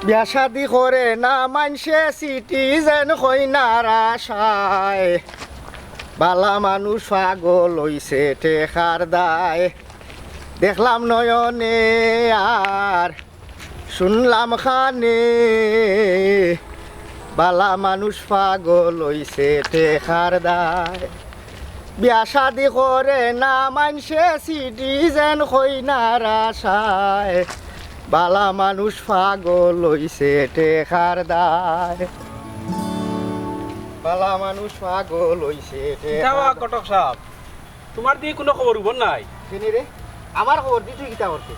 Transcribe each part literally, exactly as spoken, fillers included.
বিয়া শাদি করে না মানষে সিটিজেন কইনার আশায়, বালা মানুষ পাগল অইছে টেকার দায়। দেখলাম নয়নে আর শুনলাম কানে, বালা মানুষ পাগল অইছে টেকার দায়। বিয়া শাদি করে না মানষে সিটিজেন কইনার আশায়, বালা মানুষ পাগল অইছে টেকার দায়। বালা মানুষ পাগল অইছে কিতা বা টেকার দায়। ঘটক সাব, তুমার দিকে কুনু খবর উবর নাই? কেনে রে? আমার খবর দি তুই কিতা করতে?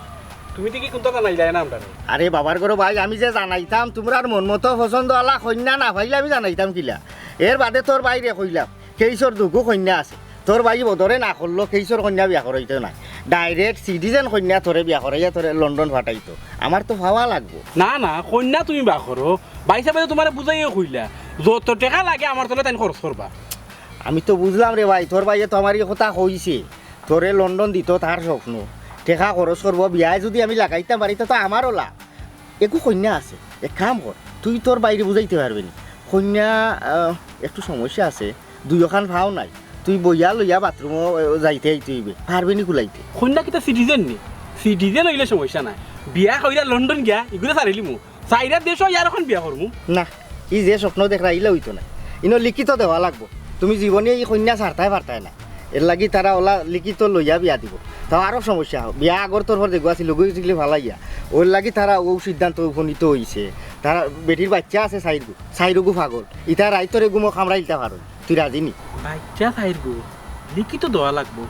তুমি দেখি কুনতা জানাইলায় না আমরারে। আরে বাবার ঘরো ভাই, আমি যে জানাইতাম, তুমরার মন মতো পছন্দ আলা কইন্যা না পাইলে আমি জানাইতাম কিলা? এর বাদে তোর ভাইরে কইলাম, কেইসর দুগু কইন্যা আছে, তোর ভাই বদরে না করলো, কেইসর কইন্যা বিয়া করাইতো নায়, ডাইরেক্ট সিটিজেন কইন্যা তোরে বিয়া করাইয়া তোরে লন্ডন পাঠাইতো। আমার তো পাওয়া লাগবো। না, না, কইন্যা তুমি বার করো। ভাইসাবে তো তুমারে বুঝাইয়া কইলা, যত টেকা লাগে আমার তলে তাইন খরচ করবা। আমি তো বুঝলাম রে ভাই, তোর ভাইয়ে তো আমারে ই কথা কইছে, তোরে লন্ডন দিতো তার স্বপ্ন, টেকা খরচ করবো, বিয়ায় যুদি আমি লাগাইতাম পারি, তে তো আমারও লাভ। এগু কইন্যা আছে, এক কাম কর, তুই তোর ভাইরে বুঝাইতে পারবে নি। কইন্যা, আহ, একটু সমস্যা আছে, দুইওখান পাও নাই, তুই বইয়া লইয়া বাথরুমো, আহ, যাইতে আইতে অইবে, পারবে নি কুলাইতে? কইন্যা কিতা সিটিজেন নি? সিটিজেন অইলে সমস্যা নাই, বিয়া কইরা লন্ডন গিয়া ইগুরে ছাড়িলিমু, চাইরা দেশো ইয়ার অখন বিয়া করমু। না, ই যে স্বপ্ন দেখরা, ইলা অইতো না। ইনো লিখিত দেওয়া লাগবো। তুমি জীবনে ই কইন্যা ছাড়তায় পারতায় না। এর লাগি তারা অলা লিখিত লইয়া বিয়া দিবো। তাও আরো সমস্যা, বিয়া আগর তরফর যেগু আছিল, অগু ইগুরে ফালাইয়া। ওর লাগি তারা অউ সিদ্ধান্ত উপনীত অইছে। তারা বেটির বাইচ্চা আছে চাইরগু, চাইরগু পাগল। ইতা রাইতরে ঘুমো কামড়াইলতা পারইন। তুই রাজি নি? বাইচ্চা চাইরগু, লিখিত দেওয়া লাগবো।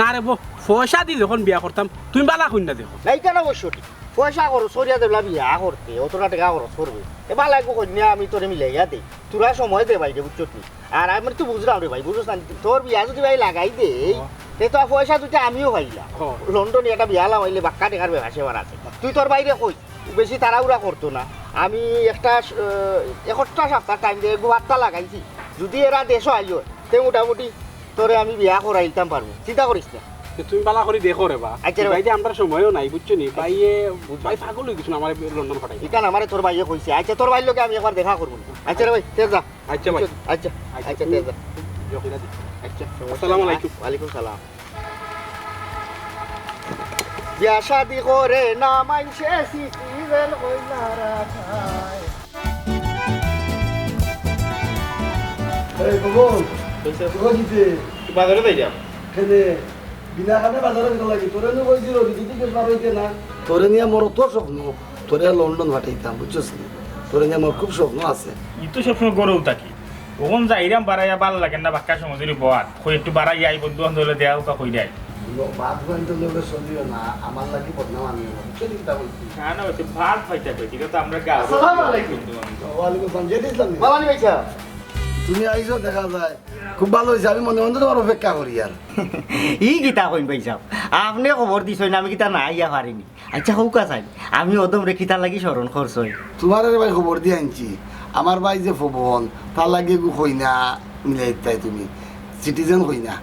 না রে বো, পয়সা দি যখন বিয়া করতাম, তুমি বালা কইন্যা দেখো। না, ইখান অবশ্য ঠিক। পয়সা খরচ করিয়া যেবলা বিয়া করতে, অতটা টেকা খরচ করবে। এ বালা এগু কইন্যা আমি তোরে মিলাইয়া দেই। থুড়া সময় দে ভাইরে, বুঝছত নি? আর আমি তো বুঝলাম রে ভাই, বুঝছস না? তোর বিয়া যুদি ভাই লাগাই দেই, তে তো আর পয়সা দুইটা আমিও পাইলাম। হ। লন্ডনে একটা বিয়া লাগাইলে বাক্কা টেকার ব্যবসা আছে। তুই তোর ভাইরে কইস, বেশি তাড়াহুড়া করতো না। আমি একটা, আহ, একটা সপ্তাহ টাইম দিয়া এগু বার্তা লাগাইছি। যুদি এরা দেশো আইও, তে মোটামুটি তোরে আমি বিয়া করাইতাম পারমু, চিন্তা করিস না। তে তুমি বালা করি দেখো রে বা। আচ্ছা রে ভাই। ভাই, যে আমরার সময়ও নাই, বুঝছো নি? আচ্ছা। ভাইয়ে, বুঝলাম। ভাই পাগল অই গেছইন আমারে লন্ডন পাঠাই। ইখান আমারে তোর ভাইয়ে কইছে। আচ্ছা, তোর ভাইর লগে আমি একবার দেখা করমু। আচ্ছা রে ভাই, তে যা। আচ্ছা ভাই। আচ্ছা, আচ্ছা, আচ্ছা, তে যা। আচ্ছা, সমস্যা আসসালামু নাই। আলাইকুম। ওয়ালাইকুম সালাম। বিয়া শাদি করে না মানষে সিটিজেন কইন্যার আশায়। এই বাবু, কইছে? তুই কই দিতে? তুই বাজারে যাই যা। কেনে? বিনা কামে বাজারে দিতে লাগি। তোরে নু কইছিল, দিদি দিকে পার হইতে না। তোরে নিয়া মোর অত স্বপ্ন, তোরে লন্ডন পাঠাইতাম, বুঝছস নি? তোরে নিয়া মোর খুব স্বপ্ন আছে। ই তো সবসময় গরম থাকি। অখন যাইরাম বারাইয়া ভালা লাগে না, বাক্কা সময় ধরি বওয়াত। কই একটু বারাইয়া আই, বন্ধু বান্ধব অকলে দেখা উকা করি আই। লো, বাদ বান্ধব লগে চলিও না, আমার লাগি বদনাম আনিও না। বুঝছো নি কিতা কইছি? না, না, অইছে, বাদ পাইতা কইছি, ইটা তো আমরা গাঁও। আসসালামু আলাইকুম। বন্ধু বান্ধব। ওয়ালাইকুম আসসালাম, জেদ ইসলাম। বালা নি ভাইসাব? তুমি আইছো দেখা যায়। খুব ভালা অইছে, আমি মনে মনে তুমার অপেক্ষা করি আর। ই কিতা কইন ভাইসাব? আপনে খবর দিছইন, আমি কিতা না আইয়া পারিনি? আচ্ছা, কউক্কা চাই, আমি অধমরে কিতার লাগি স্মরণ করছইন? তুমারে রে ভাই খবর দি আনছি, আমার ভাই যে পবন, তার লাগি এগু কইন্যা মিলাই দিতায় তুমি, সিটিজেন কইন্যা।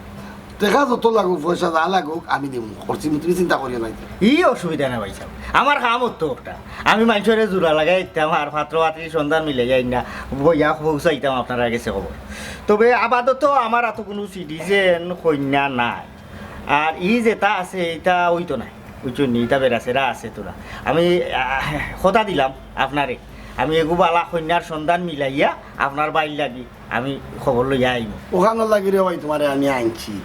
টেকা যত লাগুক, পয়সা যা লাগুক, আমি দিমু। করছি, তুমি চিন্তা করিও না। ই অসুবিধা নাই ভাইসাব, আমার কাম অইতো একটা। আমি মানষরে জুড়া লাগাই দিতাম, আর পাত্র পাত্রীর সন্ধান মিলাই যাই না, বইয়া পৌঁছাইতাম আপনারার গেছে খবর। তবে আপাতত আমার আতো কুনু সিটিজেন কইন্যা নাই। আর ই যেটা আছে, ইটা অইতো নায়, বুঝছইন নি? ইটা বেড়াছেড়া আছে থুড়া। আমি, আহ, কথা দিলাম আপনারে, আমি এগু বালা কইন্যার সন্ধান মিলাইয়া আপনার ভাইর লাগি আমি খবর লইয়া আইমু। অখানর লাগি রে ভাই তুমারে আমি আনছি।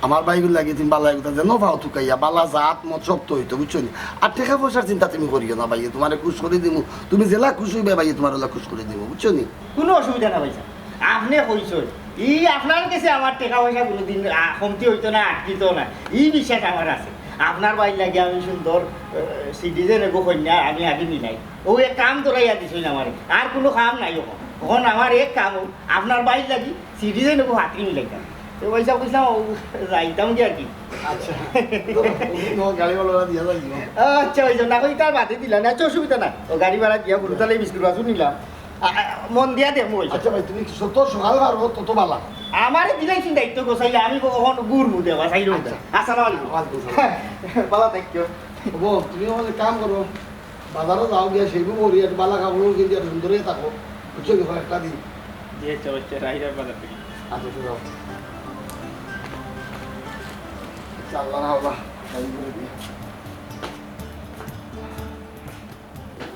আমার ভাইগুর লাগি তুমি বালা এগুতা যেন পাও তুকাইয়া, বালা জাত মত শক্ত অইতো, বুঝছো নি? আর টেকা পয়সার চিন্তা তুমি করিও না ভাইয়ে, তুমারে খুশ করি দিমু। তুমি যেলা খুশ অইবায় ভাইয়ে, তুমারে অলা খুশ করি দিমু, বুঝছো নি? কুনু অসুবিধা না ভাইসাব, আপনে কইছইন, ই আপনার গেছে আমার টেকা পয়সা কুনুদিন, আ, কমতি অইতো না, আটকিতো না, ই বিশ্বাস আমার আছে। আপনার ভাইর লাগি আমি সুন্দর, আ, সিটিজেন এগু কইন্যা আমি আগে মিলাই। অউ এক কাম ধরাইয়া দিছইন আমারে, আর কুনু কাম নাই অখন। অখন আমার এক কাম অউ, আপনার ভাইর লাগি সিটিজেন এগু পাত্রী মিলাইতাম। তে ভাইসাব কইছলাম, অউ যাইতাম গিয়া আর কি। আচ্ছা, ধরো, তুমি তোমার গাড়ি ভাড়া দিয়া যাই। আচ্ছা, ভাইসাব, না কই তার বাদে দিলা না, আচ্ছা, অসুবিধা নাই। অউ গাড়ি ভাড়া দিয়া গরু তালে বিস্কুট বাছু নিলাম। আ, আ, মন দিয়া দেখমু অইছে। আচ্ছা ভাই, তুমি যত সকাল পারো তত বালা। আমারে দিলাইছইন দায়িত্ব গোছাইয়া, আমি অখন ঘুরমু দেওয়া, চাইরো। আচ্ছা। আসসালামু আলাইকুম। ওয়ালাইকুম সালাম। বালা থাকিও। ও, তুমি অখন এক কাম করো, বাজারো যাও গিয়া সেই বুবরি একটু বালা কাপড় কিনতে একটু সুন্দর হয়ে থাকো, বুঝছো কি? একটা দিন। জি, আচ্ছা, আচ্ছা, রাইরা বাজার থেকে। আচ্ছা, আচ্ছা, যাও। আচ্ছা, আল্লাহ না, আল্লাহ, তাই করে দিও।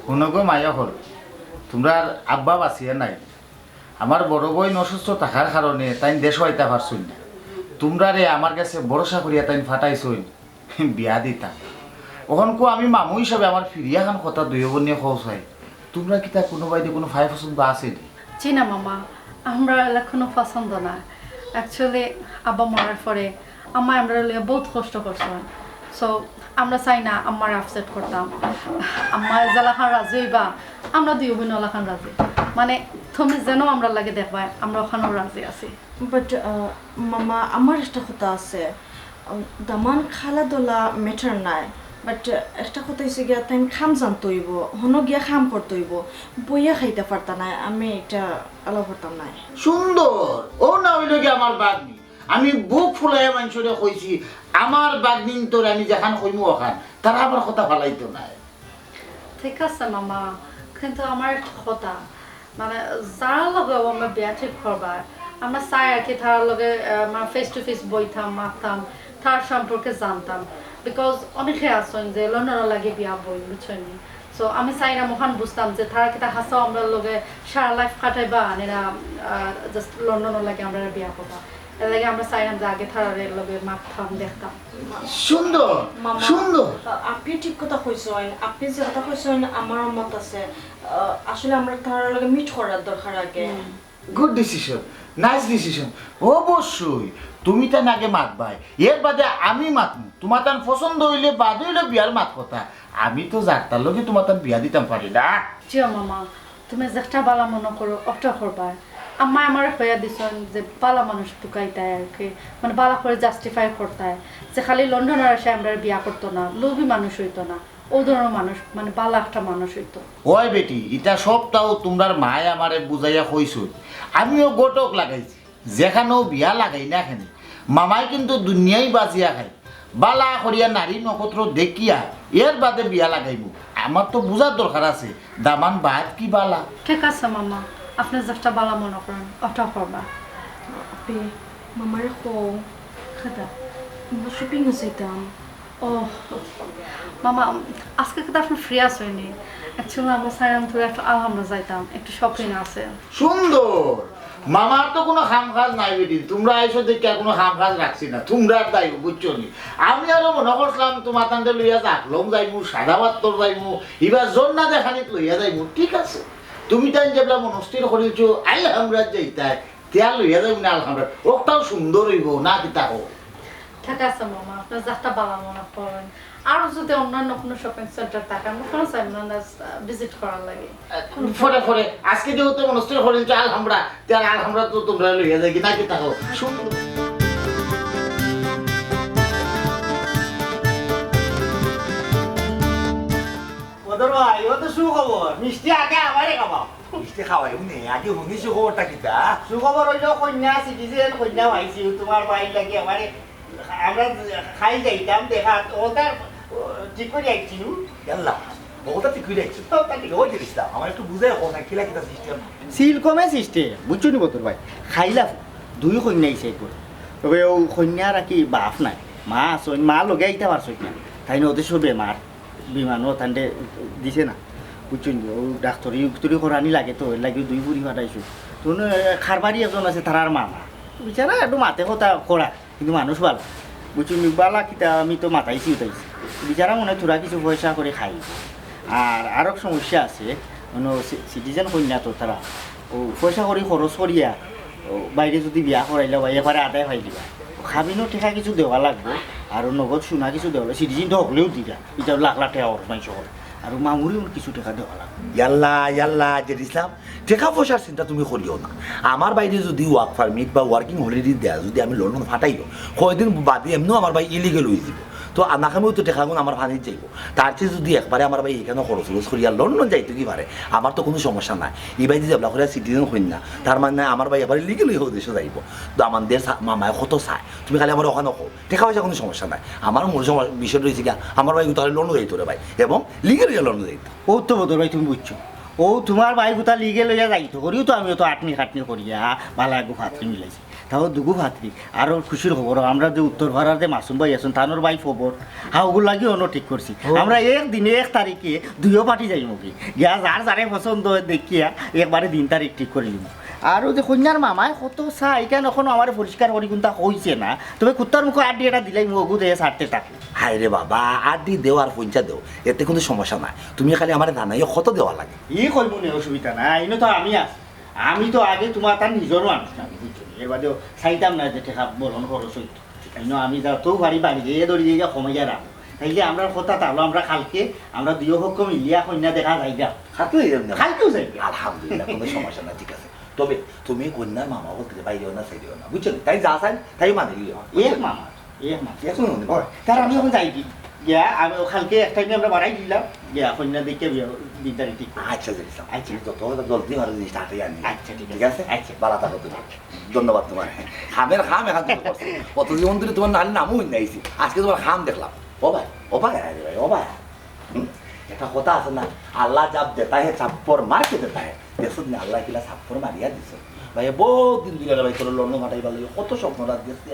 হুনো গো মায়া হল, তুমরার আব্বা বাঁচিয়া নাই। আমার বড় বইন অসুস্থ থাকার কারণে তাইন দেশো আইতা পারছইন না। তুমরারে আমার গেছে ভরসা করিয়া তাইন ফাটাইছইন বিয়া দিতাম। অখন কো আমি মামু হিসাবে আমার ফিরিয়া খান কথা দুইও বইনে কও চাই। তুমরা কিতা কুনুবায়দি কুনু ফায় পছন্দ আছে নি? জি না মামা, আমরার এলা কুনু পছন্দ না। Actually, আব্বা মরার পরে আম্মায় আমরারে লইয়া বউত কষ্ট করছইন। So, আমরা চাই না আম্মারে upset করতাম। আম্মা যেলাখান রাজি অইবা, আমরা দুইও বইন অলাখান রাজি। মানে, তুমি যেন আমরার লাগি দেখবায়, আমরা অখানও রাজি আছি। But, আহ, মামা, আমার একটা কথা আছে। উম, দামান কালা ধলা matter নাই। But, আহ, একটা কথা অইছে গিয়া, তাইন কাম জানতো অইবো, হনো গিয়া কাম করতো অইবো, বইয়া খাইতা পারতা নায়, আমি এটা allow করতাম নায়। সুন্দর, ও না অইলো গিয়া আমার ভাগ্নি। আমি বুক ফুলাইয়া মানষরে কইছি, আমার ভাগ্নিন্তরে আমি যেখান কইমু অখান, তারা আমার কথা ফালাইতো নায়। ঠিক আছে মামা, কিন্তু আমার একটা কথা, মানে, যার লগে আমার বিয়া ঠিক করবা, আমরা চাই আর কি, তার লগে, আহ, মানে, face to face বইতাম, মাততাম, তার সম্পর্কে জানতাম। Because অনেকে আছইন যে লন্ডনর লাগি বিয়া বইন, বুঝছইন নি? So, আমি চাইরাম অখান বুঝতাম যে তারা কিতা হাছাউ আমরার লগে সারা life কাটাইবা, আনে না, আহ, just লন্ডনর লাগি আমরারে বিয়া করবা। এর লাগি আমরা চাইরাম যে আগে তারার লগে মাততাম, দেখতাম। সুন্দর, মামা, সুন্দর। আ-, আপনি ঠিক কথা কইছইন। আপনি যে কথা কইছইন, আমারও মত আছে। আ, আসলে আমরা তারার লগে meet করার দরকার আগে। হুম। Good decision, nice decision। অবশ্যই, তুমি তান আগে মাতবায়, এর বাদে আমি মাতমু। তুমার তান পছন্দ অইলে বাদে অইলো বিয়ার মাত কথা। আমি তো যার তার লগে তুমার তান বিয়া দিতাম পারি না। জি অয় মামা, তুমি যেটা বালা মনো করো, ওটা করবায়। আম্মায় আমারে কইয়া দিছইন যে বালা মানুষ তুকাইতায় আর কি, মানে, বালা করে justify করতায় যে খালি লন্ডনর আশায় আমরারে বিয়া করতো না, লোভী মানুষ অইতো না, অউ ধরনর মানুষ, মানে, বালা একটা মানুষ অইতো। ওই বেটি, ইতা সবটাউ তুমরার মায় আমারে বুঝাইয়া কইছইন। আমিও ঘটক লাগাইছি, যেখানউ বিয়া লাগাই না কেনে, মামায় কিন্তু দুনিয়াই বাজিয়া খায়। বালা করিয়া নারী নক্ষত্র দেখিয়া এর বাদে বিয়া লাগাইমু। আমার তো বুঝার দরকার আছে, দামান বাদ কি বালা। ঠিক আছে মামা, আপনি যেটা বালা মনো করইন, ওটা করবা। আপনি মামারে কও। খেদা। আমরা shopping এ যাইতাম। ও, মামা, আজকে কিন্তু আপনি free আছইন নি? Actually, আমরা চাইরাম তোরা একটু আলহামরা যাইতাম, একটু shopping আছে। সুন্দর! মামার তো কুনু কাম কাজ নাই বেটি, তুমরা আইছো দেখিয়া কুনু কাম কাজ রাখছি না, তুমরার দায়, বুঝছো নি? আমি আরো মনো করছিলাম তুমার তানরে লইয়া জাফলং যাইমু, সাদা পাথর যাইমু, ইবার ঝর্ণা দেখানিত লইয়া যাইমু, ঠিক আছে। তুমি তাইন যেবলা মনস্থির করিলছো, আলহামরাত যাইতায়, তে আর লইয়া যাইমু না আলহামরাত, ওটাও সুন্দর অইবো, না কিতা কও? ঠিক আছে মামা, আপনি যেটা বালা মনো করইন। আর যদি অন্যান্য কুনু shopping center থাকে, আমরা কেনে চাইমু না, আহ, visit করার লাগি? পরে, পরে, আজকে যেহেতু মনস্থির করিলছো আলহামরা, তে আর আলহামরাত তুমরারে লইয়া যাই কি না কিতা কও? সুন্দর। বদর ভাই, ও তো সুখবর। মিষ্টি আগে আমারে খাওয়াও। মিষ্টি খাওয়াইমু নে, আগে হুনি সুখবরটা কিতা? সুখবর অইলো কইন্যা citizen, কইন্যা পাইছি, তুমার ভাইর লাগি আমারে আমরা খাই যাইতাম, দেখা, ওটা, ও, ঠিক করি আইছি নু। ইয়াল্লা, ওটা ঠিক করি আইছি। ওটা ঠিক। ওই যে ইসলাম, আমার একটু বুঝাই কও না, কিলা কিতা system? সিলকমে system, বুঝছো নি বদর ভাই? খাইলা দুই কইন্যা আইছে একবার। তবে ও কইন্যার আর কি বাপ নাই, মা আছইন, মা লগে আইতা পারছইন না। তাইন অউ দেশো বেমার, বিমানও তানরে দিছে না। বুঝছো নি? ও ডাক্তরি উক্তরি করানি লাগে তো, এর লাগি দুই ফুরি ফাটাইছো। তো অনো, এ, কারবারি একজন আছে, তারার মামা। বিচারা একটু মাতে কথা করা। কিন্তু মানুষ বালা। বুঝছো নি, বালা কিতা আমি তো মাতাইছি উঠাইছি। বিচারা মনে হয় থুড়া কিছু পয়সা করি খাই। আর আরক সমস্যা আছে, মানে সি-, citizen কইন্যা তো তারা। ও পয়সা করি খরচ করিয়া, ও বাইরে যদি বিয়া করাইলা বা এবারে আদায় পাই দিবা। খাবিনও টেকা কিছু দেওয়া লাগবো, আর নগদ সোনা কিছু দেওয়া লাগবো। Citizen তো হকলেও দিরা, ইটা লাখ লাখ টেকা খরচ মানষে করে। আর মামুরিও কিছু টেকা দেওয়া লাগবো। ইয়াল্লা, ইয়াল্লা, জেড ইসলাম, টেকা পয়সার চিন্তা তুমি করিও না। আমার বাইরে যদি work permit বা working holiday দেয়, যদি আমি লন্ডন ফাটাইও, কয়দিন বাদে এমনেও আমার ভাই illegal অই যাইবো। তো আনাকামেও তো টেকাগুন আমার পানিত যাইবো। তার চেয়ে যদি একবারে আমার ভাই এখানো খরচ খরচ করিয়া লন্ডন যাইতো কি পারে, আমার তো কুনু সমস্যা নাই। ই ভাই যদি এবলা করিয়া citizen কইন্যা, তার মানে আমার ভাই এবারে legal অইয়া দেশো যাইবো। তো আমাদের সা-, মামায় কত চায়, তুমি খালি আমার ওখানো কও, টেকা পয়সা কুনু সমস্যা নাই। আমার মূল সমস্যা, বিষয় রইছে গিয়া, আমার ভাই তাহলে লন্ডন যাইতো রে ভাই, এবং legal গেল না যাইতো। ও তো বদর ভাই, তুমি বুঝছো, ও তোমার ভাই গুতা লিগে লইয়া যাইতো করিও তো, আমিও তো আটনি খাটনি করিয়া বালা এগু ফাতরি মিলাইছি। তাও দুগু ফাতরি, আরো খুশির খবর, আমরা যে উত্তর ভাড়ার যে মাসুম ভাই আছেন, তানোর ভাই খবর, হা, ওগুর লাগি অন্য ঠিক করছি। আমরা এক দিনে এক তারিখে দুইও পার্টি যাইমু কি, গিয়া যার যারে পছন্দ হয় দেখিয়া একবারে দিন তারিখ ঠিক করি নিমু। আর ও যে কইন্যার মামায় কত চা, এখান এখনো আমার পরিষ্কার করি কোনটা হইছে না, তবে কুত্তার মুখো আড্ডি এটা দিলাই মুখ দিয়ে ছাড়তে থাকো। হায় রে বাবা, আড্ডি দেও আর পঞ্চা দেও, এতে কোনো সমস্যা নাই। তুমি খালি আমার জানাইও কত দেওয়া লাগে। ই কই মনে অসুবিধা নাই, ইনো তো আমি আছি। আমি তো আগে তোমার তার নিজের মানুষ না, আমি বুঝছো নি? এর বাদেও চাইতাম না যে টেকা বলন খরচ হইতো। ইনো আমি যা তো বাড়ি বাড়ি গিয়ে দড়ি গিয়ে কমাইয়া রাখবো। তাইলে আমরা কথা তাহলে আমরা কালকে আমরা দুই পক্ষ মিলিয়া কইন্যা দেখা যাই গা। কালকেও যাই না? কালকেও যাই গা। আলহামদুলিল্লাহ, কোনো সমস্যা না, ঠিক আছে। তবে তুমি কইন্যার মামা বলতে বাইরেও না, সাইডেও না, বুঝছো নি? তাই যা চাই তাই মানে নিও। এক মামা, এক মামা। এখন মনে হয়। তার আমি এখন যাই কি? গিয়া আমি ও কালকে এক টাইমে আমরা বাড়াই দিলাম, গিয়া কইন্যা দেখে বিয়া দিন তারিখ ঠিক করবো। আচ্ছা, যাই যাও। আচ্ছা। তুমি যত জলদি পারো জিনিসটা হাতে আনি। আচ্ছা, ঠিক ঠিক আছে। আছে? আচ্ছা। বালা থাকো তুমি। ধন্যবাদ তোমার। খামের খাম এখান থেকে করছো। অত জীবন ধরে তোমার নারী নামও হইনি আইছি। আজকে তোমার খাম দেখলাম। ও ভাই, ও ভাই, আরে ভাই, ও ভাই। হুম? একটা কথা আছে না, আল্লাহ জাব দেতা হে ছাপ্পর মার কে দেতা হে। দেখছো তুমি আল্লাহ কিলা ছাপ্পর মারিয়া দিছো। ভাই, বহুত দিন ধরে ভাই তোর লন্ডন ফাটাইবার লাগে কত স্বপ্ন রাত দেখছি।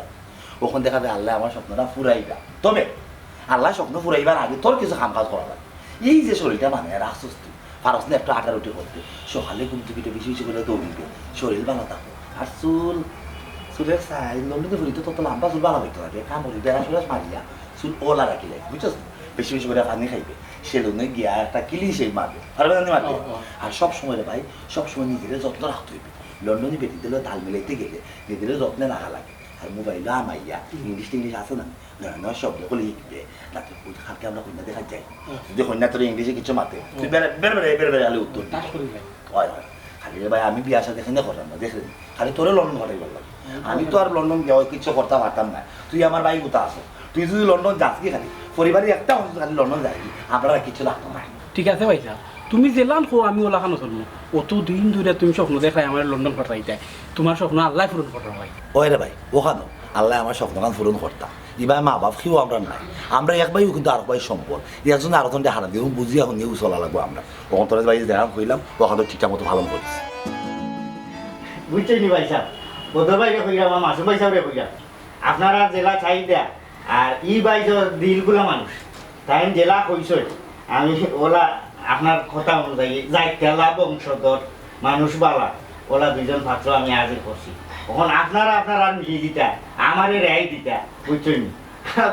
ওখান দেখা যায় আল্লাহ আমার স্বপ্নটা ফুরাইবা। তবে আল্লাহ স্বপ্ন ফুরাইবার আগে তোর কিছু কাম কাজ করা লাগে। এই যে শরীরটা মানে রাখছস তুই, পারস না একটু আটারুটি করতে, সকালে ঘুম থেকে উঠে বেশি বেশি করে দৌড়িবে, শরীর ভালো থাকো। আর চুল, চুলের সাইজ লন্ডনে ফুরিতে তত লম্বা চুল ভালো হইতে হবে, কাম করি বেড়া সুরাস মারিয়া চুল ওলা রাখিলে, বুঝছস নি? বেশি বেশি করে পানি খাইবে, সেলুনে গিয়া একটা ক্লিন শেভ মারবে, পারবে না নি মারতে? ও, ও। আর সব সময় রে ভাই, সব সময় নিজের যত্ন রাখতে হইবে। লন্ডনি বেটি দিলে তাল মিলাইতে গেলে নিজের যত্নে রাখা লাগে। আর মোবাইল আমাইয়া হুম। ইংলিশ টিংলিশ আছে না, নয়া নয়া শব্দ করে লিখবে। তাতে ওই কালকে আমরা কইন্যা দেখা যাই। হুম। যদি কইন্যা তোর ইংলিশে কিছু মাতে, তুই হুম। বেড়ে বেড়ে বেড়ে বেড়ে বেড়ে আলে উত্তর দিস। তাস করি ভাই। হয়, হয়। খালি রে ভাই, আমি বিয়া শাদী এখানে করলাম না, দেখলি? খালি তোরে লন্ডন পাঠাইবার লাগে। হুম। আমি তো আর লন্ডন গিয়া ওই কিছু করতে পারতাম না। তুই আমার ভাই কোথা আছো? তুই যদি লন্ডন যাস কি খালি, পরিবারের একটা মানুষ খালি লন্ডন যায় কি, আমরা আর কিছু লাগতো না। ঠিক আছে ভাই সাহেব, তুমি যেলান কও আমি ওলাখানো চলবো। অত দিন ধরে তুমি স্বপ্ন দেখাই আমার লন্ডন পাঠাইতে, তোমার স্বপ্ন আল্লাহ পূরণ করো ভাই। ওই রে ভাই, ওখানো আল্লাহ আমার স্বপ্নখান পূরণ করতা। ইবায় মা বাপ কেউ আমরা নাই, আমরা এক ভাইও কিন্তু আরো ভাই সম্পদ, একজনে আরো জনকে হারা দিয়ে বুঝিয়া শুনিয়া চলা লাগবো আমরা। ওখান তোর ভাই যেখান কইলাম, ওখান তো ঠিকঠাক মতো পালন করিস। বুঝছইন নি ভাই সাহেব, বদর ভাইরে কইলাম আর মাসুম ভাই সাহেবরে কইলাম, আপনারা যেলা চাইতা, আর ই ভাই তো দিলখুলা মানুষ, তাইন যেলা কইছইন, আমি ওলা আপনার কথা অনুযায়ী যাইতালা বংশধর মানুষ বালা, ওলা দুইজন পাত্র আমি হাজির করছি। অখন আপনারা আপনারা মিলি দিতা, আমারে রেহাই দিতা, বুঝছইন নি?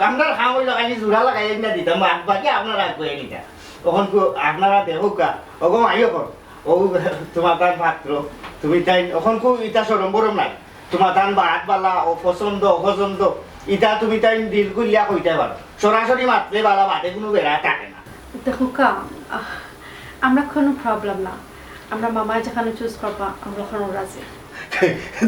আমরার কাম অইলো খালি জোড়া লাগাই না দিতাম, বাদ বাকি আপনারা আগুয়াই নিতা। অখন কু-, আপনারা দেখউক্কা, ওগো মাইও কর, ও তোমার তার পাত্র, তুমি তাইন অখন কু ইতা শরম বরম নাই। তোমার তান বাদ বালা, ও পছন্দ, অপছন্দ, ইতা তুমি তাইন দিল খুলিয়া কইতায় পারো। সরাসরি মাতলে বালা, বাদে কুনু বেড়া থাকে না। দেখউক্কা, আহ, আমরা কুনু problem না। আমরা মামায় যেখানো choose করবা, আমরা ওখানো রাজি।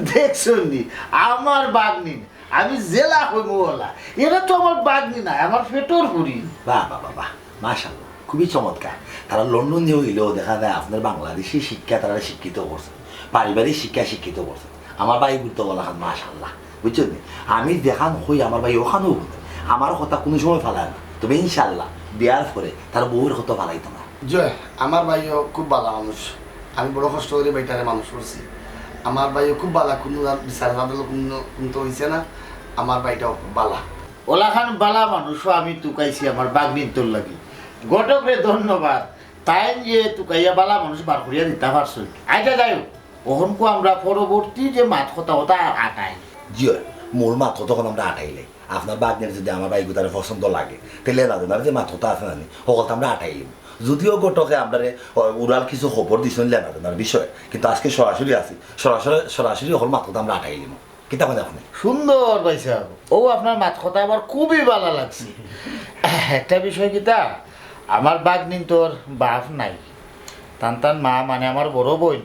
দেখছইন নি, আমার বাগনিন, আমি যেলা কইমু ওলা। এরা তো আমার বাগনি নায়, আমার পেটর ফুরি। বাহ, বাহ, বাহ, বাহ, মাশাআল্লাহ, খুবই চমৎকার। তারা লন্ডন দিয়া অইলেও দেখা যায় আপনার বাংলাদেশি শিক্ষা তারা শিক্ষিত করছে, পারিবারিক শিক্ষা শিক্ষিত করছে। আমার ভাই বুঝতে বলা খান, মাশাআল্লাহ, বুঝছইন নি? আমি যেখান কই আমার ভাই ওখানো বুঝে, আমার কথা কুনু সময় ফালায় না। তবে ইনশাআল্লাহ বিয়ার পরে তার বউর কথা ফালাইতো না। জয়, আমার ভাইও খুব বালা মানুষ, আমি বড় কষ্ট করি ভাইটারে মানুষ করছি। আমার ভাইও খুব বালা, কুনু বিচার আদালত কুনু, কুনু তো অইছে না, আমার ভাইটাও খুব বালা। ওলাখান বালা মানুষও আমি তুকাইছি আমার বাগনিন্তর লাগি। ঘটকরে ধন্যবাদ, তাইন যে তুকাইয়া বালা মানুষ বার করিয়া দিতা পারছইন। আচ্ছা, যাই হোক, অখনকু আমরা পরবর্তী যে মাত কথা ওটা আটাই। জি অয়, মূল মাত কথা অখন আমরা আটাইলাই। আপনার বাগনির যদি আমার ভাই গুতারে পছন্দ লাগে, তে লেনা দেনার যে মাত কথা আছে না নি, হকলতা আমরা আটাইলিমু। যদিও ঘটকে আমরারে, অ, উড়াল কিছু খবর দিছইন লেনা দেনার বিষয়ে, কিন্তু আজকে সরাসরি আছি, সরাসরি, সরাসরি হকল মাত কথা আমরা আটাইলিমু। কিতা কইন আপনে? সুন্দর ভাই সাহেব, ও আপনার মাত কথা আমার খুবই বালা লাগছে। একটা বিষয় কিতা, আমার বাগনিন্তর বাপ নাই, তান তান মা মানে আমার বড় বইন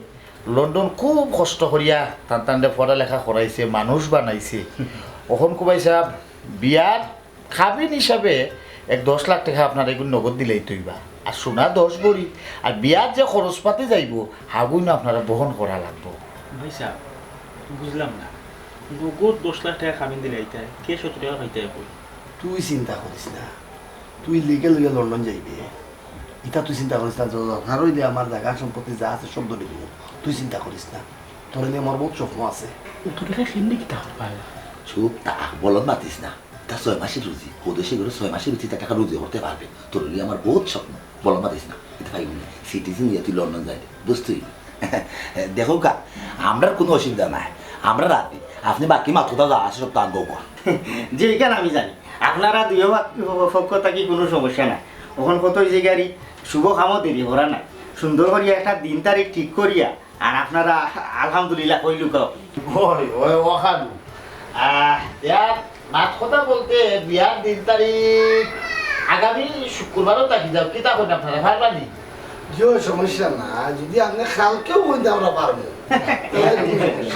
লন্ডন খুব কষ্ট করিয়া তান তানরে পড়ালেখা করাইছে, মানুষ বানাইছে। অখনকু ভাই সাহেব বিয়ার কাবিন হিসাবে এক দশ লাখ টেকা আপনার এগুন নগদ দিলেই তো অইবা, আর সোনা দশ ভরি, আর বিয়ার যে খরচপাতি যাইবো, হাগুইন আপনারা বহন করা লাগবো। ভাই সাহেব, বুঝলাম না, নগদ দশ লাখ টেকা কাবিন দিলে আইতায়, cash অত টেকা পাইতায় কই? তুই চিন্তা করিস না, তুই legal অইয়া লন্ডন যাইবে, ইতা তুই চিন্তা করিস না, যত দরকার অইলে আমার জাগা সম্পত্তি যা আছে সব ধরি দিমু। তুই চিন্তা করিস না, তোরে লইয়া আমার বউত স্বপ্ন আছে। অত টেকা কেমনে কিতা করবা? চুপ থাক, বলদ মাতিস না। ইতা ছয় মাসের রুজি, হউ দেশে গেলে ছয় মাসের রুজি, ইতা টেকা রুজি করতে পারবে। তোরে লইয়া আমার বউত স্বপ্ন, বলদ মাতিস না। ইতা পাইবি না, সিটিজেন ইয়া তুই লন্ডন যাইবে, বুঝ তুই। দেখউক্কা, আমরার কুনু অসুবিধা নাই, আমরা রাজি। আপনে বাকি মাত-কথা যা আছে সব তান কউক্কা। জি, ইখান আমি জানি। আপনারা দুইও পা-, পক্ষ থাকি কুনু সমস্যা নাই। অখন কত অইছে গাড়ি, শুভ কামো দেরি করা নাই। সুন্দর করিয়া একটা দিন তারিখ ঠিক করিয়া, আর আপনারা আলহামদুলিল্লাহ কইলউক্কা। ওই, ওই, অখানউ। আহ, ইয়ার মাত-কথা বলতে বিয়ার দিন তারিখ আগামী শুক্রবারও থাকি যাউক, কিতা কইন আপনারা, পারবা নি? জি, সমস্যা না, যদি আপনে কালকেও কইন তে আমরা পারমু।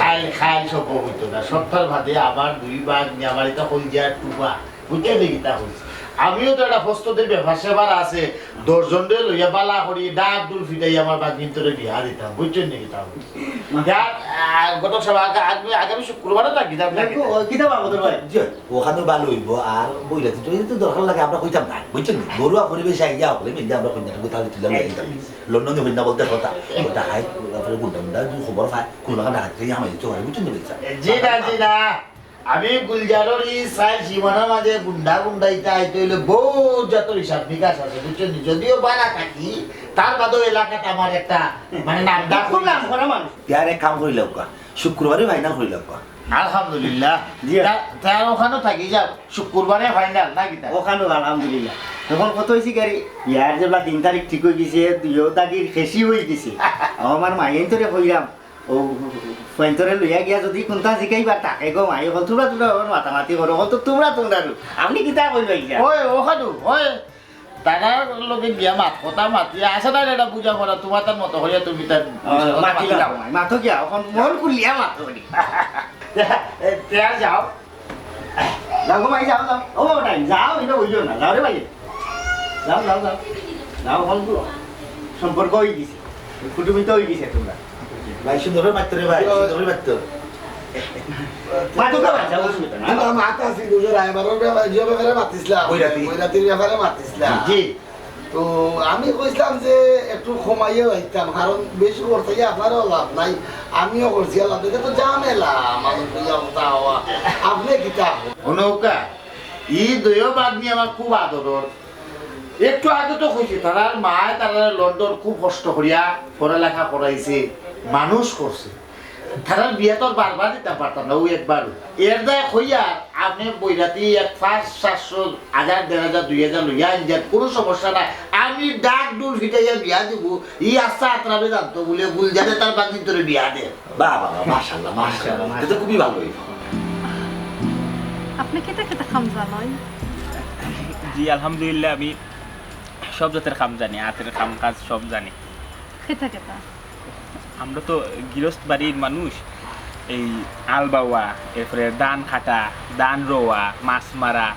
কাইল, কাইল সম্ভব অইতো না, সপ্তাহ বাদে আমার দুই ভাগনি, আমার ইতা কইলজার টুবা, বুঝছইন নি কিতা কইছি? আমিও তো একটা প্রস্তুতির ব্যাপার স্যাপার আছে, দশ জনরে লইয়া বালা করি ডাক ডুল ফিটাই আমার ভাগনিন্তরে বিয়া দিতাম, বুঝছইন নি কিতা কইছি? যা, আহ, ঘটক সাব, আগা-, আগামী, আগামী শুক্রবারও থাকি যাউক না কিতা? ও, কিতা বাবু তোর ভাই? জি, অখানউ ভালা অইবো, আর বইলা তো, যদি তো দরকার লাগে আমরা কইতাম না, বুঝছইন নি? ঘরোয়া পরিবেশে আইয়া অকলে মিললে আমরা কইতাম, কোথাও তুলে লইয়া দিতাম। লন্ডনে হইল না বলতে কথা, ওটা হাই, তারপরে গুন্ডা গুন্ডা যদি খবর পায়, কুনু লাখান ডাকাত খাইয়া হামাই দিতে পারে, বুঝছইন নি ভাইসাব? জি না, জি না। আমি গুলজারর ই সাইল সীমানার মাঝে গুন্ডা গুন্ডা ইতা আইতে অইলে বউত জাতর হিসাব নিকাশ আছে, বুঝছইন নি? যদিও বারা থাকি, তার বাদেও এলাকাত আমার একটা, মানে, নাম ডাক খুব নাম করা মানুষ। ইয়ার এক কাম করিলাউক্কা, শুক্রবারে ফাইনাল করিলাউক্কা। আলহামদুলিল্লাহ। জি। তা, তে আর অখানউ থাকি যাউক, শুক্রবারে ফাইনাল, না কিতা? অখানউ আলহামদুলিল্লাহ। অখন কত অইছে গাড়ি? ইয়ার যেবলা দিন তারিখ ঠিক অইগেছে, দুইও দাগির খেশি অইগেছে। আমার মাইয়াইন্তরে কইরাম, অউ, ফুয়াইন্তরে লইয়া গিয়া যদি কুনতা জিকাইবার থাকে গো মাই, অকল তুমরা তুমরা অখন মাতামাতি করো, অকল তো তুমরা তুমরা রু। আপনে কিতা কইবা ইয়া? ওই, অখানউ, ওই, তারার লগে গিয়া মাত-কথা মাতিয়া, আছে না এটা বুঝা পড়া, তুমার তার মতো করিয়া তুমি তার আহ, মাতিলাও। মাতো গিয়া, অখন মন খুলিয়া মাতো নি। এ, তে আর যাও। যাও গো মাই, যাও, যাও। ও বাবা, টাইম, যাও, ইটা অইলো না। যাও রে ভাই। যাও, যাও, যাও। যাও, অখন তো সম্পর্ক অইগেছে। কুটুমিত অইগেছে তুমরা। ভাই, সুন্দর করি মাততো রে ভাই, সুন্দর করি মাততো। মাতো গো ভাই, যাও, অসুবিধা নাই। না, মাত আছে, বুঝো, রায়বারর ব্যাপারে, যে ব্যাপারে মাতিছিলাম। বৈরাতি। বৈরাতির ব্যাপারে মাতিছিলাম। জি। তো আমি কইছিলাম যে একটু কমাইয়া রাখতাম, কারণ বেশি করতে গিয়া আপনারও লাভ নাই, আমিও করছি আর লাভ নাই। এটা তো ঝামেলা, মানুষ লইয়া কথা হওয়া। আপনে কিতা? অনৌকা, ই দুইও ভাগনি আমার খুব আদরর। একটু আগে তো কইছি, তারার মায় তারারে লন্ডন খুব কষ্ট করিয়া পড়ালেখা করাইছে, মানুষ করছে। তারার বিয়া তো আর বারবার দিতাম পারতাম না, অউ একবার। এর দায় কইয়া আপনে বৈরাতি এক পাঁচ, সাতশো, হাজার, দেড় হাজার, দুই হাজার লইয়া আইন যান, কুনু সমস্যা নাই। আমি ডাক ডুল ফিটাইয়া বিয়া দিমু, ই আচ্ছা আতরাবে জানতো বুলে গুলজারে তার ভাগনিন্তরে বিয়া দে। বাহ, বাহ, বাহ, মাশাআল্লাহ, মাশাআল্লাহ। ইটা তো খুবই ভালা অইলো। আপনে কিতা কিতা কাম জানইন? জি, আলহামদুলিল্লাহ, আমি সব জাতর কাম জানি, আতর কাম কাজ সব জানি। কিতা কিতা? আমরা তো গিরস্ত বাড়ির মানুষ, এই আল বাওয়া, এরপরে ধান কাটা, ধান রোয়া, মাছ মারা,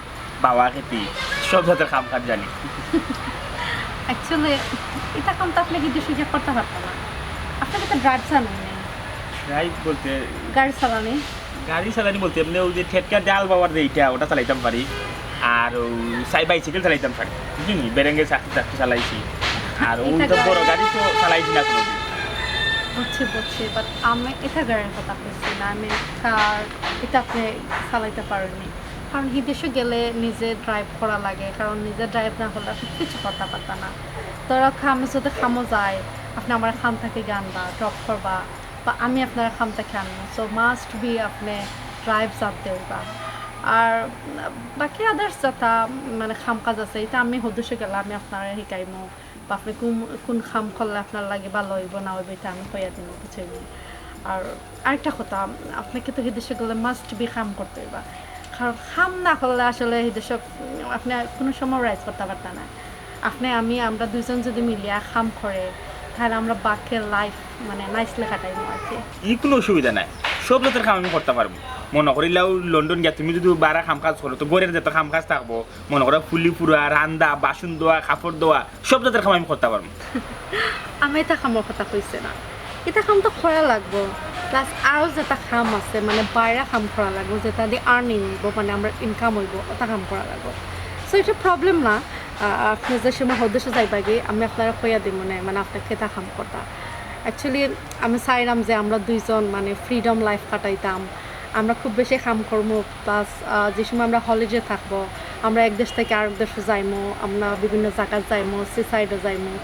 বাওয়া খেতি, সব জাতর কাম কাজ জানি। Actually, ইতা কাম তো আপনে কিন্তু সুযোগ করতা পারতা না। আপনে তো ড্রাইভ জানইন না। ড্রাইভ বলতে? গাড়ি চালানি। গাড়ি চালানি বলতে এমনে অউ যে ঠেটকা ডাল বাওয়ার যে ইটা, ওটা চালাইতাম পারি। আর অউ সাই-, বাইসাইকেল চালাইতাম পারি। বুঝছইন নি? বেরেঙ্গে চাকরি টাকরি চালাইছি। আর অউ ইটা তো বড় গাড়ি তো চালাইছি না কুনুদিন। বুঝছি, বুঝছি। But আমি ইতা গাড়ির কথা কইছি না, আমি কার, ইতা আপনে চালাইতা পারইন নি। কারণ হিদেশো গেলে নিজে ড্রাইভ করা লাগে, কারণ নিজে ড্রাইভ না করলে আপনে কিচ্ছু করতা পারতা না। ধরো, আমি যদি কামো যাই, আপনে আমার কাম থাকি আনবা, ড্রপ করবা, বা আমি আপনার কাম থাকি আনমু। So must be আপনে ড্রাইভ জানতে অইবা। আর বাকি others যেতা মানে কাম কাজ আছে, ইতা আমি হিদেশো গেলে আমি আপনারে শিখাইমু, বা আপনে কুন, কুন কাম করলে আপনার লাগি ভালা অইবো না অইবো, ইতা আমি কইয়া দিমু, বুঝছইন নি? আর আরেকটা কথা, আপনাকে তো হিদেশো গেলে must be কাম করতে অইবা, কারণ কাম না করলে আসলে হিদেশো আপনে কুনু সময় রাইজ করতা পারতা না। আপনে, আমি, আমরা দুইজন যদি মিলিয়া কাম করে, তাইলে আমরা বাকি লাইফ মানে নাইসলি কাটাইমু আর কি। ই কুনু অসুবিধা নাই, সব জাতর কাম আমি করতা পারমু। মনো করিলাও লন্ডন গিয়া তুমি যদি বারা কাম কাজ করো, তো ঘরর যেতা কাম কাজ থাকবো, মনো করো ফুলি ফুরা, রান্দা, বাসন ধোয়া, কাপড় ধোয়া, সব জাতর কাম আমি করতা পারমু। আমি ইতা কামর কথা কইছি না, ইতা কাম তো করা লাগবো। Plus আরো যেতা কাম আছে, মানে বাইরা কাম করা লাগবো, যেতা দি আর্নিং অইবো, মানে আমরার ইনকাম অইবো, ওতা কাম করা লাগবো। So ইটা প্রবলেম না, আ-, আপনে যে সময় হদেশো যাইবাগি, আমি আপনারে কইয়া দিমু নে, মানে, আপনে কিতা কাম করতা। Actually, আমি চাইরাম যে আমরা দুইজন, মানে, freedom life কাটাইতাম। আমরা খুব বেশি কাম করমু, plus, আ, যে সময় আমরা হলিডে থাকবো, আমরা এক দেশ থাকি আরক দেশো যাইমু, আমরা বিভিন্ন জাগাত যাইমু, seaside-ও যাইমু।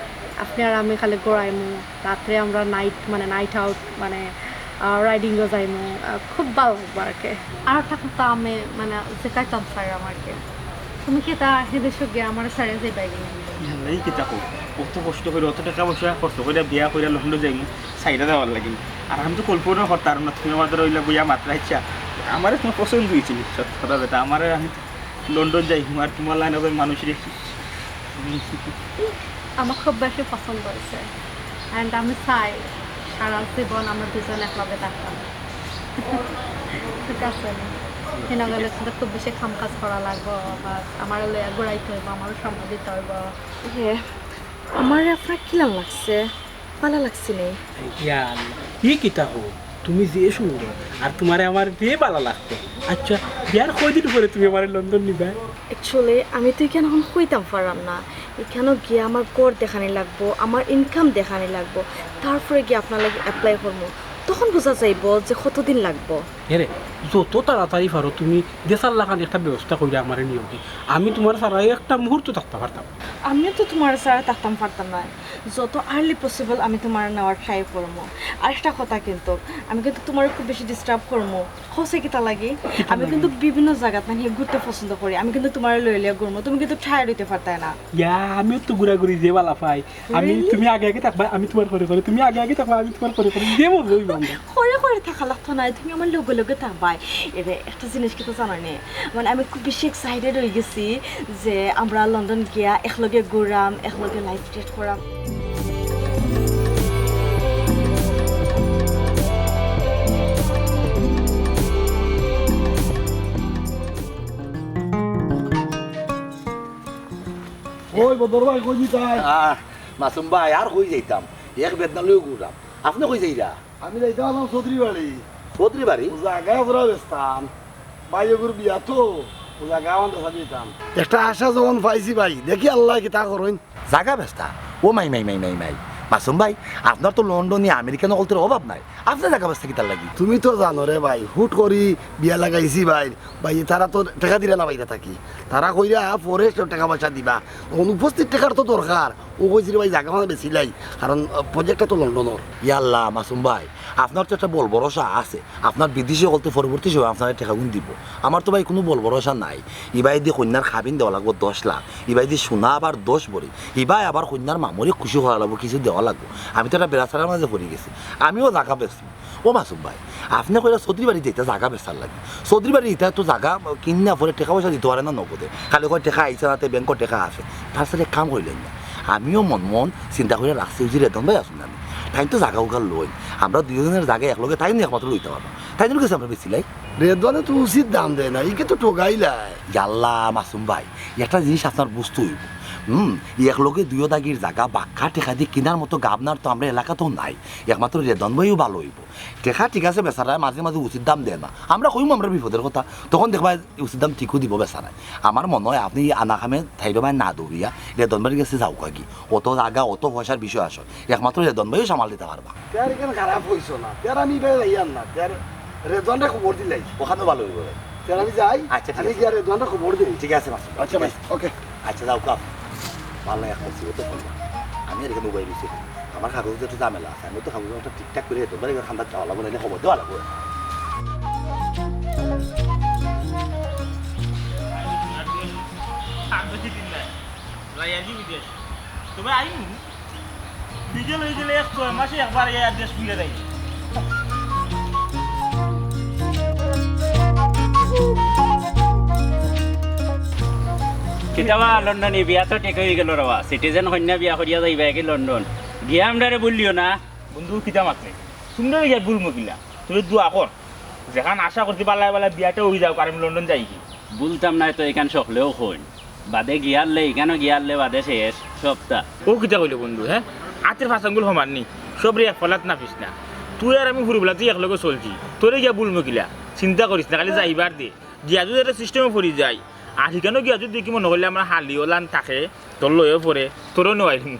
আপনে আর আমি খালি ঘুরাইমু, রাত্রে আমরা নাইট, মানে, নাইট আউট, মানে, আ, রাইডিং-ও যাইমু। আ, খুব ভালা লাগবো আর কি। আর থাকতে আমি, মানে, যে কাইতাম স্যার আমাকে। তুমি কিতা হে দেশো গিয়া আমারে ছাড়িয়া যাইবাগি? এই কিতা কও, অত কষ্ট করি, অত টেকা পয়সা খরচ করি বিয়া করিয়া লন্ডন যাইমু, ছাড়িয়া যাওয়ার লাগি। আর আমি তো কল্পনাও করতাম না তুমি আমার ধরো অইলা বইয়া মাতরায়। আচ্ছা, আমারে তুমার পছন্দ অইছে নি? সত্য কথা যেটা, আমারে, আমি লন্ডন যাইমু আর তুমার লাইন অফের মানুষ রে। আমার খুব বেশি পছন্দ অইছে, and আমি চাই সারা জীবন আমরা দুজন একলগে থাকতাম। ঠিক আছে, হিনো গেলে কিন্তু খুব বেশি কাম কাজ করা লাগবো, বা আমারে লইয়া ঘুরাইতে অইবো, আমারে সময় দিতে অইবো। হে, আমারে আপনার কিলান লাগছে? ভালা লাগছে নি? ইয়া আল্লাহ, ই কিতা কও? তুমি যে সুন্দর, আর তুমারে আমার যে ভালা লাগতো। আচ্ছা, বিয়ার কয়দিন পরে তুমি আমারে লন্ডন নিবায়? Actually, আমি তো ইখান অখন কইতাম পাররাম না। ইখানো গিয়া আমার ঘর দেখানি লাগবো, আমার ইনকাম দেখানি লাগবো, তারপরে গিয়া আপনার লাগি অ্যাপ্লাই করমু। তখন বুঝা যাইবো যে কতদিন লাগবো। এরে, যত তাড়াতাড়ি পারো তুমি দেশার লাখান একটা ব্যবস্থা করিয়া আমারে নিয়োগি। আমি তুমার ছাড়া একটা মুহূর্ত থাকতাম পারতাম না। আমিও তো তুমার ছাড়া থাকতাম পারতাম না। যত আর্লি পসিবল আমি তুমারে নেওয়ার ট্রাই করমু। আর একটা কথা কিন্তু, আমি কিন্তু তুমারে খুব বেশি ডিস্টার্ব করমু। কওছে কিতা লাগি? কিতা আমি লাগি? কিন্তু বিভিন্ন জাগাত নানি ঘুরতে পছন্দ করি। আমি কিন্তু তুমারে লইয়া লইয়া ঘুরমু। তুমি কিন্তু টায়ার্ড অইতে পারতায় না। ইয়া, আমিও তো ঘুরাঘুরি যে ভালা পাই। আমি, Really? তুমি আগে আগে থাকবায়, আমি তুমার পরে পরে। তুমি আগে আগে থাকবায়, আমি তুমার পরে পরে। যে মজা অইবো আমরা। পরে পরে থাকা লাগতো নায়, তুমি আমার লগে লগে থাকবায়। এরে, একটা জিনিস কিতা জানো নি? মানে, আমি খুব বেশি এক্সাইটেড অই গেছি যে আমরা লন্ডন গিয়া একলগে ঘুরাম, একলগে লাইফ স্টার্ট করাম। ওই বদর ভাই, কই যাইতায়? আহ, মাসুম ভাই, আর কই যাইতাম? এক বেদনা লইয়া ঘুররাম। আপনে কই যাইরা? আমি যাইতাম আমার চৌধুরী বাড়ি। চৌধুরী বাড়ি? ও জাগা পুরা বেচতাম। ভাই ওগুর বিয়া তো, ও জাগা আমার দেখা দিতাম। একটা আশা যখন পাইছি ভাই, দেখি আল্লায় কিতা করইন। জাগা বেচতা? ও মাই, মাই, মাই, মাই, মাই। মাসুম ভাই, আপনার তো লন্ডনি আমেরিকান অকলতর অভাব নাই। আপনে জাগা বেচতা কিতার লাগি? তুমি তো জানো রে ভাই, হুট করি বিয়া লাগাইছি ভাই। ভাই, তারা তো টেকা দিরা না বাইরে থাকি। তারা কইরা পরে সব টেকা পয়সা দিবা। অনুপস্থিত টেকার তো দরকার। ও কইছে রে ভাই, জাগা মানে বেচিলাই, কারণ, আহ, প্রজেক্টটা তো লন্ডনর। ইয়াল্লা, মাসুম ভাই, আপনার তো একটা বল ভরসা আছে। আপনার বিদেশি অকলতে পরবর্তী সময় আপনারে টেকাগুন দিবো। আমার তো ভাই কুনু বল ভরসা নাই। ইবায়দি কইন্যার কাবিন দেওয়া লাগবো দশ লাখ, ইবায়দি সোনা আবার দশ ভরি, ইবায় আবার কইন্যার মামুরে খুশি করা লাগবো, কিছু দেওয়া লাগবো। আমি তো একটা বেড়াছাড়ার মাঝে পড়ি গেছি, আমিও জাগা বেচমু। ও মাসুম ভাই, আপনে কইরা চৌধুরী বাড়ি যাইতা জাগা বেচার লাগি। চৌধুরী বাড়ি ইতা তো জাগা কিনা পরে টেকা পয়সা দিতো পারে না নগদে। খালি কয় টেকা আইছে না, তে ব্যাংকো টেকা আছে। তার সাথে এক কাম করিলাইন না। আমিও মন মন চিন্তা করিয়া রাখছি, ওই যে রেদন ভাই আছইন না, তাইন তো জাগা উগা লইন। আমরা দুইজনের জাগা একলগে তাইন একমাত্র লইতা পারবা। তাইনর গেছে আমরা বেচিলাই। রেদনে তো উচিত দাম দেয় না, ইকে তো ঠগাইলায়। ইয়াল্লা মাসুম ভাই, একটা জিনিস আপনার বুঝতে অইবো। হুম, একলগে দুইও দাগির জাগা বাক্কা টেকা দি কিনার মতো গাবনার তো আমরা এলাকাতেও নাই। একমাত্র রেদন ভাইও ভালা অইবো। টেকা ঠিক আছে, বেচারায় মাঝে মাঝে উচিত দাম দেয় না। আমরা কইমু আমরার বিপদর কথা, তখন দেখবায় উচিত দাম ঠিকউ দিবো বেচারায়। আমার মনো অয় আপনে ই আনা কামে থাইরো বায় না দৌড়িয়া রেদন ভাইর গেছে যাউক্কা গি। অত জাগা, অত পয়সার বিষয় আসয়, একমাত্র রেদন ভাইও সামাল দিতা পারবা। তে আর ইখান খারাপ অইছো না, তে আর আমি ইবায় যাইয়ার না, তে আর রেদনরে খবর দিলাই। অখানও ভালা অইবো রে। তে আর আমি যাই, আচ্ছা, ঠিক আমি আছে। গিয়া রেদনরে খবর দেই। ঠিক আছে, মাসুম। আচ্ছা ভাই, ওকে। আচ্ছা, যাউক্কা। ভালা এক মুসিবতে পড়লাম। আমি আর ইখান উবাই রইছি। আমার কাগজে একটু ঝামেলা আছে, আমি তো কাগজ একটা ঠিকঠাক করি রেদন ভাইর খান্দাত যাওয়া লাগবো, নাইলে খবর দেওয়া লাগবো। আর বেশি দিন নাই। যাই আর কি বিদেশ। তবে আইমু। বিকেল অই গেলে এক ছয় মাসে একবার এই দেশ ঘুরে যাই। কিতাবা লন্ডনি বিয়া তো ঠিক অই গেল রে বা। সিটিজেন কইন্যা বিয়া করিয়া যাইবায় গি লন্ডন। গিয়া আমরারে ভুললিও না। বন্ধু, কিতা মাতলে? তুমরারে গিয়া ভুলমু কিলা? তুমি দোয়া কর। যেখান আশা করছি বালায় বালায় বিয়াটা অই যাউক, আর আমি লন্ডন যাই গি। ভুলতাম নায় তো, ইখান সকলেও কইন। বাদে গিয়ারলে, ইখানো গিয়ারলে বাদে শেষ, সবতা। ও কিতা কইলে বন্ধু, হে? আতের পাঁচ আঙ্গুল সমান নি, সবরে এক ফলাত নাপিস না। তুই আর আমি ফুরুবলা তুই একলগে চলছি, তোরে গিয়া ভুলমু কিলা? চিন্তা করিস না, খালি যাইবার দে। গিয়া যদি একটা সিস্টেমে পড়ি যাই, আর হিকানো গিয়া যুদি দেখি মনো করলে আমার হালি ওলান থাকে, তোর লইও পরে, তোরও নেওয়াইলিমু।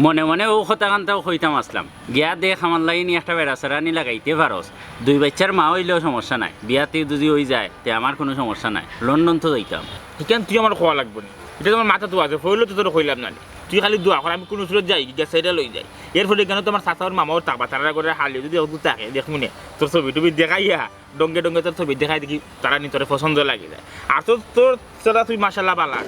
মনে মনে অউ কথাখানতাউ কইতাম আছলাম, গিয়া দেখ আমার লাগি নি একটা বেড়া-চেড়া নি লাগাইতে পারস। দুই বাইচ্চার মা অইলেও সমস্যা নাই, বিয়া তে যুদি অইযায় তে আমার কুনু সমস্যা নাই, লন্ডন তো যাইতাম। ইখান তুই আমার কওয়া লাগবো নি, ইটা তো আমার মাথাত আছে, পয়লা তো তোরে কইলাম না নি। তুই খালি দোয়া কর, আমি কুনু সুরত যাই, গিয়া ছেড়ে লই যাই। এরপরে কেন তোমার চাচা ওর মামা ওর থাকবা, তারা করে হালি যুদি অগুত থাকে, দেখমু নে, তোর ছবি টবি দেখাইয়া, ডঙ্গে ডঙ্গে তোর ছবি দেখাই দেখি, তারা নি তোরে পছন্দ লাগি যায়। আর তোর, তোর ছেড়া তুই মাশাআল্লাহ বালা,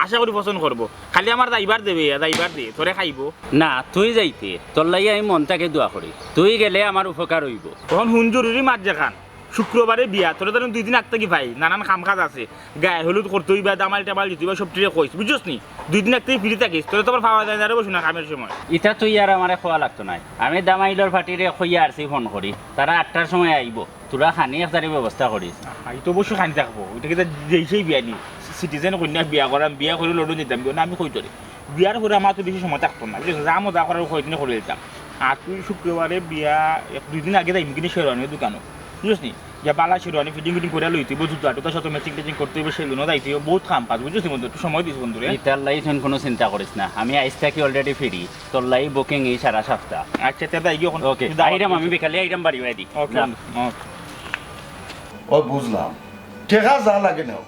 আশা করি পছন্দ করবো। খালি আমার যাইবার দেবে, যাইবার দে, তোরে খাইবো। না, তুই যাইতে, তোর লাগি আমি মন থাকি দোয়া করি, তুই গেলে আমার উপকার অইবো। তখন হুন জরুরি মাত যেখান, শুক্রবারে বিয়া, তোরে তো আমি দুই দিন আগ থাকি পাই, নানান কাম কাজ আছে, গায়ে হলুদ করতে অইবা, দামাল টামাল দিতে অইবা, সব টিরে কইস, বুঝছস নি? দুই দিন আগ থাকি free থাকিস, তোরে তো আবার পাওয়া যায় না রে বসু না কামের সময়। ইটা তুই আর আমারে কওয়া লাগতো নায়, আমি দামাইলর পার্টিরে কইয়া আরছি ফোন করি, তারা আটটার সময় আইবো, তোরা খানি এক জারি ব্যবস্থা করিস। আহা, ই তো অবশ্যই খানি থাকবো, ইটা কিতা যেই সেই বিয়া নি, সিটিজেন কইন্যা বিয়া করাম, বিয়া করি লন্ডন দিতাম, না আমি কই তোরে। বিয়ার পরে আমার তো বেশি সময় থাকতো না, বুঝছস? যা মজা করার কয়দিনে করি দিতাম। আর তুই শুক্রবারে বিয়া এক দুই দিন আগে যাইমু কিন্তু শেরওয়ানির দোকানো, বুঝছস নি? যে বালা শেরওয়ানি ফিটিং ফিটিং করে লইতে অইবো, জুতা টুতা সাথে ম্যাচিং ট্যাচিং করতে অইবো, সেলুনও যাইতে অইবো, বহুত কাম কাজ, বুঝছস নি বন্ধু? একটু সময় দিস বন্ধু রে। ইতার লাগি তুই কুনু চিন্তা করিস না, আমি আইজ থাকি already free, তোর লাগি বুকিং ই সারা সপ্তাহ। আচ্ছা, তে যাই গিয়া অখন। ওকে, আইরাম আমি বিকালে আইরাম বাড়ি বাড়ি। ওকে যা। বন্ধু, ওকে। ও বুঝলাম, টেকা যা লাগে নেও,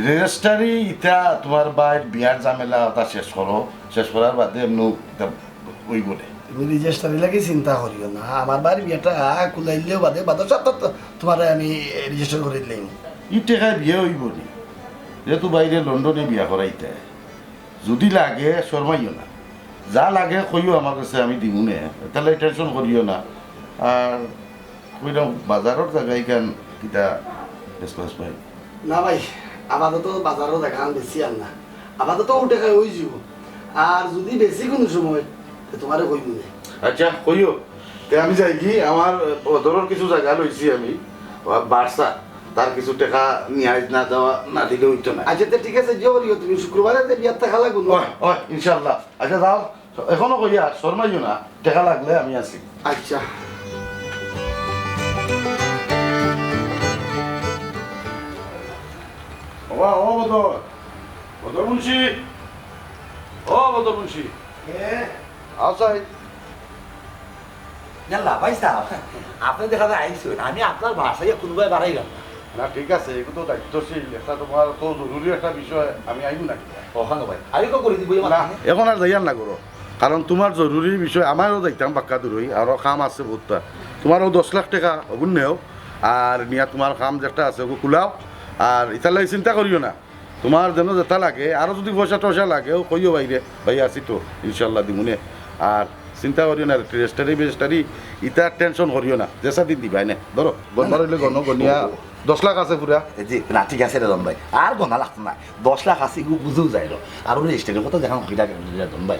রেজিস্টারি ইতা তোমার ভাইর বিয়ার ঝামেলা ওটা শেষ করো, শেষ করার বাদে এমনু ইতা অইবো নে। তুমি রেজিস্টারি লাগি চিন্তা করিও না, আমার ভাইর বিয়াটা কুলাইলেও বাদে, বাদে সব তো তোমারে আমি রেজিস্টার করি দিলাম। ই টেকায় বিয়া অইবো নি? যেহেতু ভাইরে লন্ডনে বিয়া করাইতে, যুদি লাগে শরমাইও না, যা লাগে কইও আমার কাছে, আমি দিমু নে, তাইলে টেনশন করিও না। আর কইরাম বাজারর জাগা ইখান কিতা বেচবা, বেচবা নি? না ভাই, আপাতত বাজারর জাগা আমি বেচিয়ার না, আপাতত অউ টেকায় অইযিবো। আর যুদি বেচি কুনু সময়, তে তোমারে কইমু নে। আচ্ছা, কইও। তে আমি যাইগি, আমার বদরর কিছু জাগা লইছি আমি, বা-, বার্সা, তার কিছু টেকা নিয়া আইজ না দেওয়া, না দিলে অইতো না। আচ্ছা, তে ঠিক আছে, যে করিও তুমি শুক্রবারে তে বিয়াত থাকা লাগবো না। ওই, ওই, ইনশাআল্লাহ। আচ্ছা, যাও, অখনো কইয়া, শরমাইও না, টেকা লাগলে আমি আছি। আচ্ছা। বাবা, ও বদর, বদর মুন্সি, ও বদর মুন্সি। কে? আও সাইদ। ইয়াল্লা, ভাইসাব, আপনে দেখা যায় আইছইন, আমি আপনার বাসায় কুনুবায় বাড়াইলাম না। না, ঠিক আছে, এগু তো দায়িত্বশীল, একটা তোমার তো জরুরি একটা বিষয়, আমি আইমু না কিতা? অখানো ভাই, আরেকবার করি দিবো, না, অখন আর যাইয়ার না করো, কারণ তোমার জরুরি বিষয়, আমারও যাইতাম বাক্কা দূরই, আরও কাম আছে বহুতটা। তোমার অউ দশ লাখ টেকা অগুন নেও, আর নিয়া তোমার কাম যেটা আছে অগু কুলাও, আর ইতার লাগি চিন্তা করিও না। তোমার যেন যেটা লাগে, আরো যুদি পয়সা টয়সা লাগে, অউ কইও ভাইরে, ভাই আছি তো, ইনশাআল্লাহ দিমুনে। আর চিন্তা করিও না, রেজিস্টারি মেজিস্টারি, ইতা টেনশন করিও না, যেসা দিন দিবায় নে। ধরো, গনবার অইলে গনো, গনিয়া দশ লাখ আছে পুরা। জি, না, ঠিক আছে রে দন ভাই, আর গনা লাগতো না, দশ লাখ আছে, ইগু বুঝেও যাইলো। আর অউ রেজিস্টারির কথা যেখান কইরা রে দন ভাই,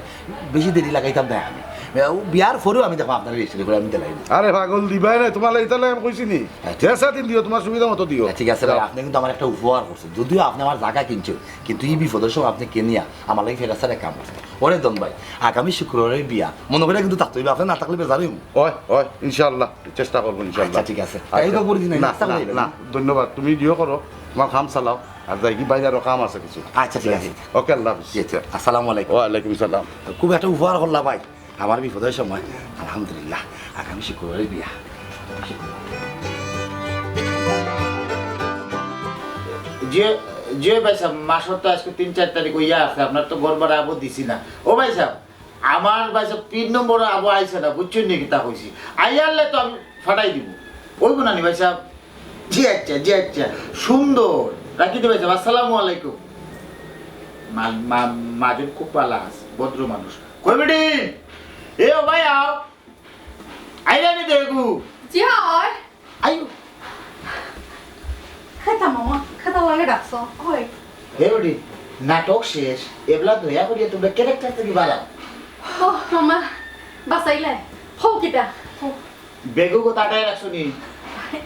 বেশি দেরি লাগাইতাম না আমি। অউ বিয়ার পরেউ আমি দেখো আপনার রেজিস্টারি করি আমি দিলাই। আরে পাগল, দিবায় না, তোমার লাগি তাইলে আমি কইছি নি। আচ্ছা। যেসা দিন দিও, তোমার সুবিধা মতো দিও। ঠিক আছে ভাই, যাও। আপনে কিন্তু আমার একটা উপকার করছেন, যদিও আপনে আমার জাগা কিনছেন, কিন্তু ই বিপদর সময় আপনে কিনিয়া আমার লাগি ফেরেস্তার এক কাম করছেন। ওরে দন ভাই, আগামী শুক্রবারে বিয়া, মনো করিয়া কিন্তু থাকতে অইবো, আপনে না থাকলে বেজার অইমু। ওই, ওই, ইনশাআল্লাহ, চেষ্টা করবো ইনশাআল্লাহ। আচ্ছা, ঠিক আছে। আচ্ছা। তাই তো করি দিন, না, নাস্তা না, করে দিন। না, ধন্যবাদ, তুমি দিও করো, তোমার কাম চালাও, আর যাই কি বাইরে আরো কাম আছে কিছু। আচ্ছা, ঠিক আছে। ওকে, আল্লাহ হাফিজ। জি, আচ্ছা, আসসালামু আলাইকুম। ওয়ালাইকুম সালাম। খুব একটা উপকার করলা ভাই। আমার বিপদর সময়, আলহামদুলিল্লাহ, আগামী শুক্রবারে বিয়া। জি, জি ভাইসাব, মাসর তো আইজকে তিন চাইর তারিখ অইয়া আছে, আপনার তো ঘর ভাড়া আবো দিছি না। ও ভাইসাব, আমার ভাইসাব তিন নম্বর আবো আইছে না, বুঝছইন নি কিতা কইছি? আইয়ারলে তো আমি ফাটাই দিমু। অইবো না নি ভাইসাব? জি আচ্ছা, জি আচ্ছা, সুন্দর। রাখি দি ভাইসাব, আসসালামু আলাইকুম। মা-, মা-, মাজন খুব ভালা আছে, ভদ্র মানুষ। কই বেটি? এ ও ভাই আও। আইরা নি দেখু। জি অয়। আইও। খেতা মামা, খেতা লাগে ডাকছো। অয়। হে বেটি, নাটক শেষ। এবলা দয়া করিয়া তুমরা ক্যারেক্টার থাকি বারাও। ও মামা, বাচাইলায়। হউ কিতা? হউ। ব্যাগো কথা আটায় রাখছো নি?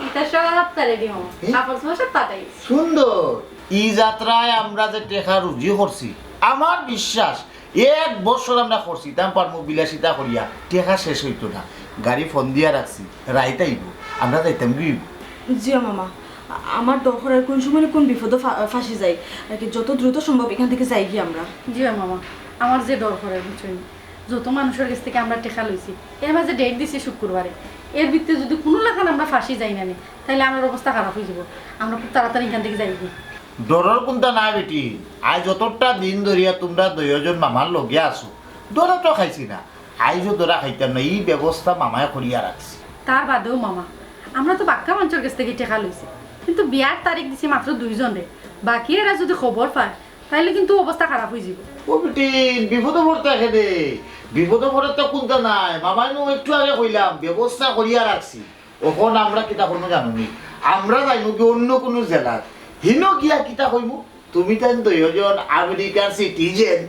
ইতা সব তারে দিমু। এ? কাপড় চোপড় সব তাটাই। সুন্দর। ই যাত্রায় আমরা যে টেকা রুজি করছি, আমার বিশ্বাস এক বছর আমরা করছি, তাম পারমু বিলাসিতা করিয়া, টেকা শেষ অইতো না। গাড়ি ফোন দিয়া রাখছি, রাইত আইবো, আমরা যাইতাম কি? জিও মামা, আমার ডর করের কোন সময় কোন বিপদো ফা-, ফাঁসি যাই আর কি। যত দ্রুত সম্ভব এখান থেকে যাই গিয়া আমরা। জি অয় মামা, আমার যে ডর করের বুঝছইন, যত মানুষর গেছ থাকি আমরা টেকা লইছি, এর মাঝে ডেট দিছি শুক্রবারে, এর ভিতরে যুদি কুনু লাখান আমরা ফাঁসি যাই না নি, তাইলে আমরার অবস্থা খারাপ অইযিবো। আমরা খুব তাড়াতাড়ি এখান থাকি যাই গি। ডরর কুন্তা নাই বেটি, আইজ অতটা দিন ধরিয়া তুমরা দুইওজন মামার লগে আছো, ডরো তো খাইছি না, আইজও ডরা খাইতাম না, ই ব্যবস্থা মামায় করিয়া রাখছি। তার বাদেও মামা, আমরা তো বাক্কা মানষর গেছ থাকি টেকা লইছি, কিন্তু বিয়ার তারিখ দিছি মাত্র দুইজনরে, বাকি এরা যুদি খবর পায় তাইলে কিন্তু অবস্থা খারাপ অইযিবো। ও বেটি, বিপদো পড়তে কেনে? বিপদো পড়ার তো কুন্তা নাই, মামায় নু একটু আগে কইলাম, ব্যবস্থা করিয়া রাখছি। অখন আমরা কিতা করমু জানো নি? আমরা যাইমু গি অন্য কুনু জেলাত, হিনো গিয়া কিতা কইমু, তুমি তাইন দুইওজন আমেরিকার সিটিজেন।